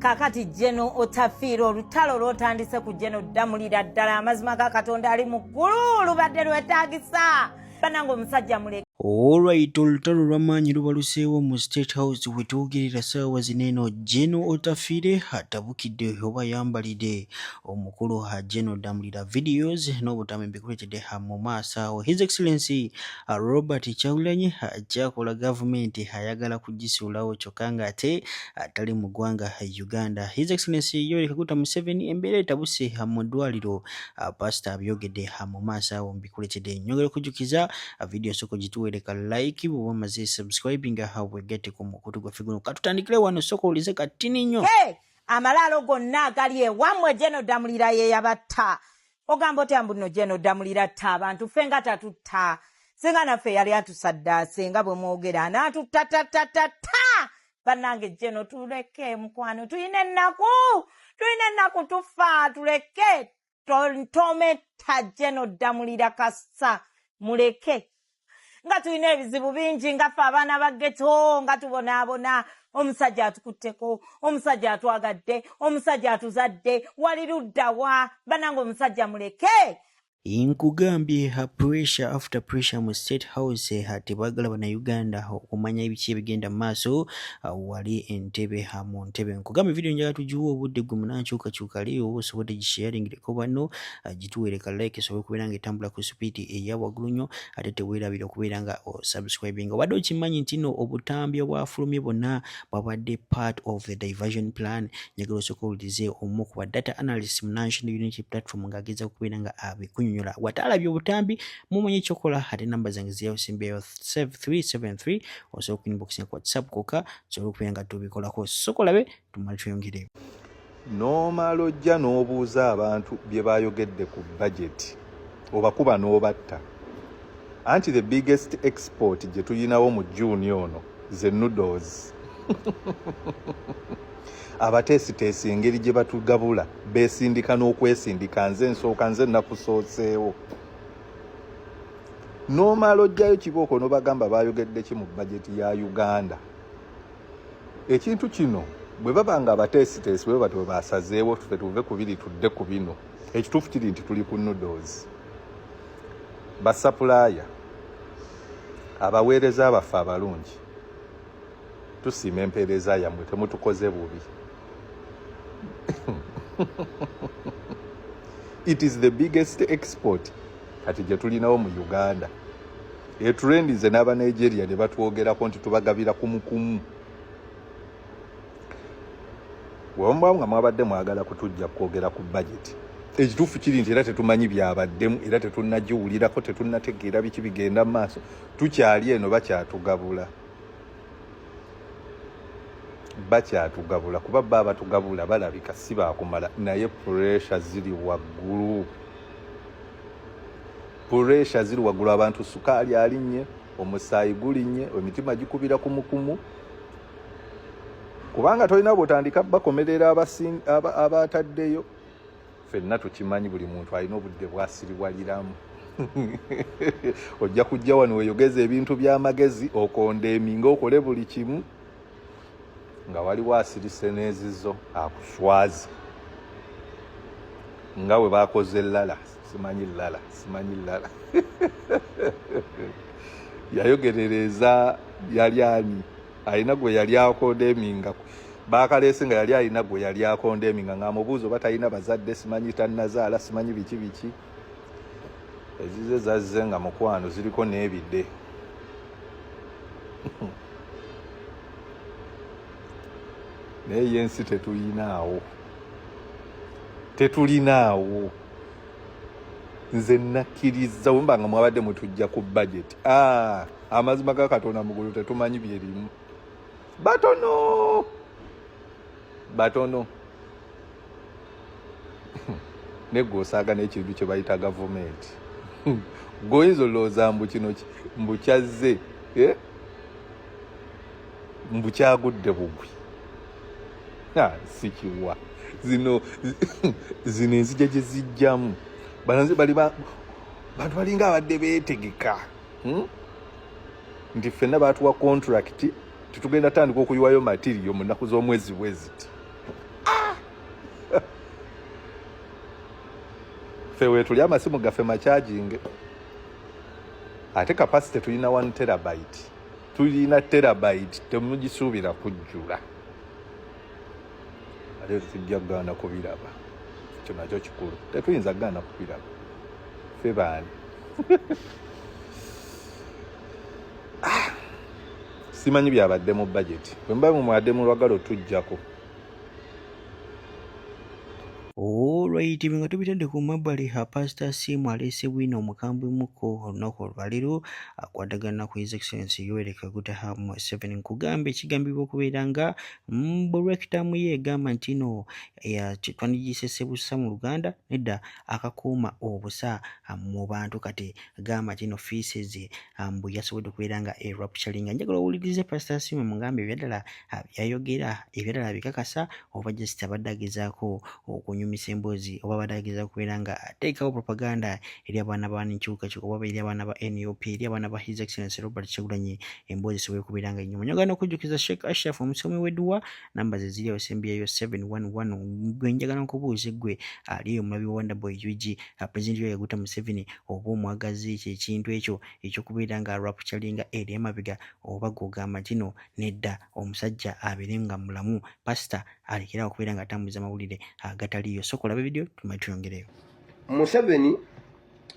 Kakati General Otafiire, olutalo lwotandise ku General Ddamulira, ddala amazima ga Katonda ali mu ggulu lubadde lwetaagisa. Banange, omusajja muleke. Alright, olutalo lw'amaanyi lubaluseewo mu State House we twogerera ssaawa zino eno. General Otafiire atabukidde oba ayambalidde omukulu General Ddamulira. Videos n'obutambi mbikuleetedde mu maaso awo. His Excellency Robert Kyagulanyi kyakola gavumenti ayagala kugisuulawo kyokka ng'ate atali mu ggwanga Uganda. His Excellency Yoweri Kaguta Museveni embeera etabuse mu ddwaliro, Pasita abyogedde mu maaso awo mbikuleetedde. Nyongera okujjukiza, video sooka ogituweereka like, bw'oba omaze subscribing wegatte ku mukutu gwaffe guno. Katutandikire wano, sooka owulize katini nnyo. Hey, amalaalo gonna agali ewammwe General Ddamulira ye yabatta. Ogamba otya mbu nno General Ddamulira atta abantu? Ffe nga tatutta. Singa naffe yali atusaddaase nga bwe mwogera, anaatuttatatatatta. Bannange, General tuleke, mukwano, tulina ennaku, tulina ennaku, tufa, tuleke. Tometta General Ddamulira kasa, muleke nga tulina ebizibu bingi, nga ffe abaana ba ghetto nga tubonaabona. Omusajja atukutteko, omusajja atwagadde, omusajja atuzadde, wali luddawa? Banange, omusajja muleke. Nkugambye, pressure after pressure mu State House, tebaagala Bannayuganda okumanya ebiki ebigenda mu maaso wali entebe mu ntebe. Nkugambye, video njagala tugiwe obudde gwe munankyukakyuka ali oba osobodde gisharingireko banno, gituweereka like esobole okubeera nga etambula ku sipiidi eya waggulu nnyo. Ate teweerabira okubeera nga osubscribing. Obadde okimanyi nti nno obutambi obwafulumye bwonna bwabadde part of the diversion plan? Njagala osooka owulirize omu ku ba data analyst mu National Unity Platform ng'ageza okubeera nga abikunyonyola. Wataalabye obutambi, mumanyi ekyokola. Ate namba zange ziyawusimbyeyo 373, osobola okuinboxinga ku WhatsApp kokka, tusobole okubeera nga tubikolako. Sooka olabe, tumale tweyongere. N'omala ojja n'obuuza abantu bye bayogedde ku budget, obakuba n'obatta. Anti the biggest export gye tulinawo mu June ono ze noodles. Abateesiteesi engeri gye batugabula, beesindika n'okwesindika, nze nsooka, nze nakusooseewo. N'omala ojjayo kibooko n'obagamba bayogedde ki mu bajeti ya Uganda. Ekintu kino bwe baba nga abateesiteesi bwe batyo basazeewo tufe tuve ku biri tudde ku bino, ekituufu kiri nti tuli ku noodles. Basupplier, abaweereza baffe abalungi, tusiima empeereza yammwe, temutukoze bubi. It is the biggest export kati gye tulinawo mu Uganda. Eturendize n'aba Nigeria ne batwogerako nti tubagabira kumukumu. Wemba nga mwabadde mwagala kutujja kwogera ku budget, ekituufu kiri nti era tetumanyi byabaddemu, era tetunnagiwulirako, tetunnategeera biki bigenda mu maaso. Tukyali eno, bakyatugabula, bakyatugabula, kuba ba abatugabula balabika si bakumala, naye pressure ziri waggulu, pressure ziri waggulu. Abantu sukaali alinnye, omusaayi gulinnye, emitima gikubira kumukumu, kubanga tolina bwotandika bakomerera abataddeyo. Ffenna tukimanyi, buli muntu alina obudde bwasiriwaliramu. Ojja kujja wano weyogeza ebintu by'amagezi, okondeeminga, okole buli kimu, nga waliwo asirise n'ezizo akuswaza nga bwe bakoze lala. Simanyi lala, simanyi lala yayogerereza yali ani alina gwe yali akondeeminga, bakaleese nga yali alina gwe yali akondeeminga ng'amubuuza oba talina bazadde, simanyi tannazaala, simanyi biki biki. Ezize zazze nga mukwano ziriko n'ebide, naye yensi tetulinaawo, tetulinaawo. Nze nakkiriza wemba nga mwabadde mutujja ku budget. Ah, amazima ga Katonda mugulu tetumanyi byerimu. Batono batono negwe osaaga n'ekintu kye bayita gavumenti. Gweoyinza olowooza mbu kino mbu kyazze, eh? Mbu kyagudde bugwi. Si kiwa zino zino enzija gye zijjamu. Bano bali bantu balinga abadde beetegeka, Nti ffenna baatuwa contract, tetugenda tandika okuyiwayo material mu nnaku z'omwezi bwe ziti. Ffe weetuli amasimu gaffe makyajinge, ate capacity tulina 1 terabyte, tulina terabyte temugisuubira kujjula, ate tetujja kugaana kubiraba. Ekyo nakyo kikulu, tetuyinza kugaana kubiraba. Ffe baani? Ah, simanyi byabadde mu budget. Bwe muba mumwadde mulwagala otujjako. Alright, nga tubitadde ku mabbali, Pastor Simu aleese bwino omukambwemuko olunaku olwaleero akwatagana ku His Excellency Yoweri Kaguta Museveni. Nkugamba ekigambibwa okubeera nga mbu ye egamba nti no twandigiyise sebusa mu Luganda, nedda, akakuuma obusa mu bantu. Kati gamba nti no feces mbu yasobodde okubeera nga erupturinga. Njagala owulirize Pastor Simu, mugambe ebyaddala byayogera, ebyaddala bikakasa oba just abadde agezaako okunyumisa emboozi, oba abadde agezaako okubeera nga ateekawo propaganda eri abaana ba nkyukakyuka, oba eri abaana ba NUP, eri abaana ba His Excellency Robert Kyagulanyi, emboozi esobole okubeera nga enyuma. Njagala n'okujjukiza Sheikh Ashraf omusomi w'edduwa, namba ze ziri awo sembyeyo 711. Gwe njagala nkubuuze, gwe ali eyo omulabi wa Wonder Boy UG, President Yoweri Kaguta Museveni oba omwagazi ekyo ekintu ekyo ekyokubeera nga rapturinga eri emabega, oba gw'ogamba nti no nedda, omusajja abeere nga mulamu, pasita alekerawo okubeera nga atambuza amawulire agataliiyo. Sooka olabe vidiyo tumale tuyongereyo. Museveni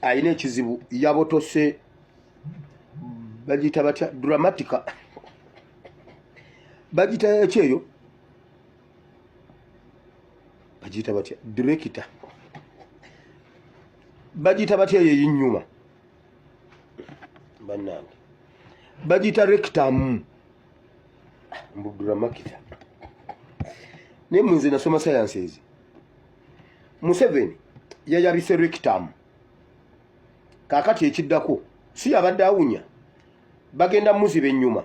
alina ekizibu, yabotose, bagiyita batya, dramatica, bagiyita ekyeyo, bagiyita batya, director, bagiyita batya eyo eyinyuma, bannange, bagiyita rectum, mbu dramakita. Naye munze nasoma sciences. Museveni yayabise rectum, kakati ekiddako si yabadde awunya, bagenda muziba ennyuma,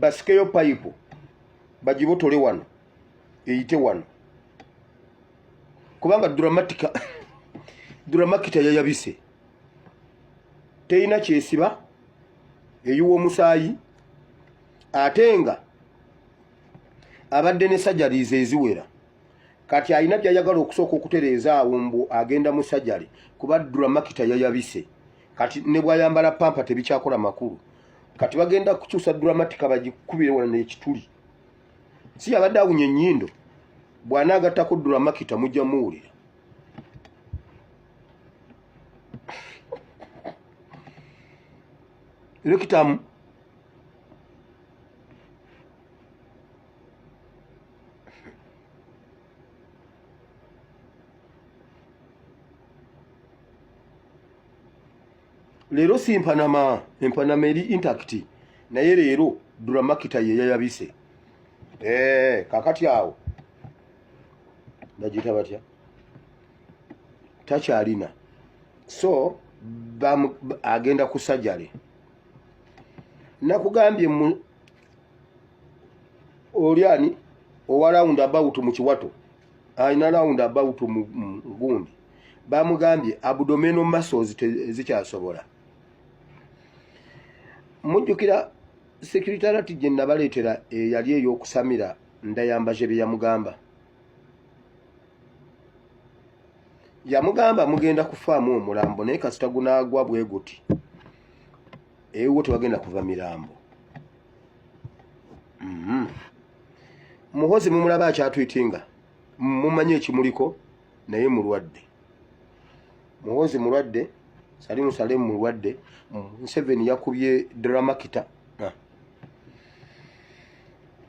basikeyo payipu bagibotole wano eyite wano, kubanga dramatica dramakita yayabise, terina kyesiba, eyiwa omusaayi, ate nga abadde ne surgeries eziwera. Kati alina byayagala okusooka okutereeza awo, mbu agenda mu surgery kuba dramakita yayabise. Kati ne bwayambala pampa tebikyakola makulu. Kati bagenda kukyusa dramatica bagikubire wano n'ekituli. Si yabadde awunya ennyindo, bw'anaagattako dramakita mujja muwulira. Rectum leero si mpanama, empanama eri intact, naye leero dramakita ye yayabise. Eh, kakati awo bagiyita batya, takyalina, so agenda ku surgery. Nakugambye oli ani owa round about mu kiwato, alina round about mu gundi, bamugambye abdominal muscles tezikyasobola. Mujjukira secretariat gye nabaleetera eyali ey'okusamira Ndayambaje, bye yamugamba? Yamugamba mugenda kufaamu omulambo, naye kasita gunaagwa bwe guti, ewuwo tewagenda kuva mirambo. Muhozi mumulaba akyatwitinga, mumanyi ekimuliko, naye mulwadde. Muhozi mulwadde, Salimu Salemu mulwadde, Museveni yakubye dramakita.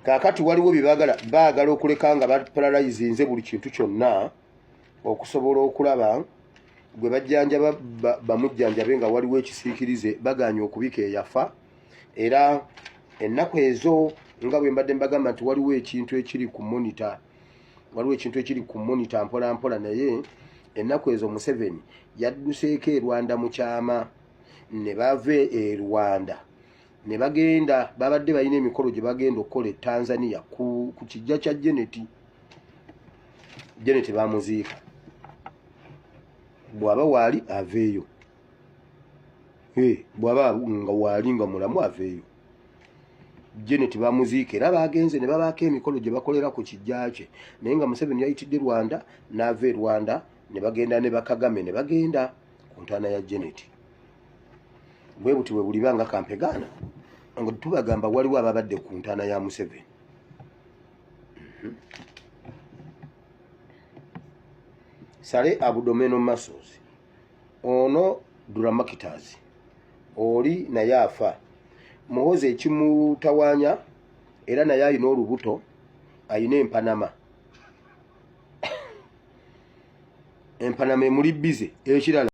Kaakati waliwo bye baagala, baagala okuleka nga baparalyzinze buli kintu kyonna okusobola okulaba gwe bajjanjaba bamujjanjabe nga waliwo ekisiikirize, bagaanye okubika eyafa. Era ennaku ezo nga bwe mbadde mbagamba nti waliwo ekintu ekiri ku monitor, waliwo ekintu ekiri ku monitor mpola mpola, naye ennaku ezo Museveni yadduseeko e Rwanda mu kyama, ne bava e Rwanda ne bagenda, babadde balina emikolo gye bagenda okukola e Tanzania ku kijja kya Jeneti. Jeneti bamuziika, bw'aba waali aveeyo, bw'aba nga waali nga mulamu aveeyo. Janet bamuziika era bagenze ne babaako emikolo gye bakolera ku kijja kye, naye nga Museveni yayitidde Rwanda n'ava e Rwanda. Ne bagenda ne bakagame ne bagenda ku ntaana ya Janet. Bwe buti bwe buliba nga kampegaana nga tubagamba waliwo ababadde ku ntaana ya Museveni. Sale abdomino muscles ono dramakitas oli naye afa. Muhozi ekimutawanya era naye alina olubuto, alina empanama, empanama emuli bize ekirala.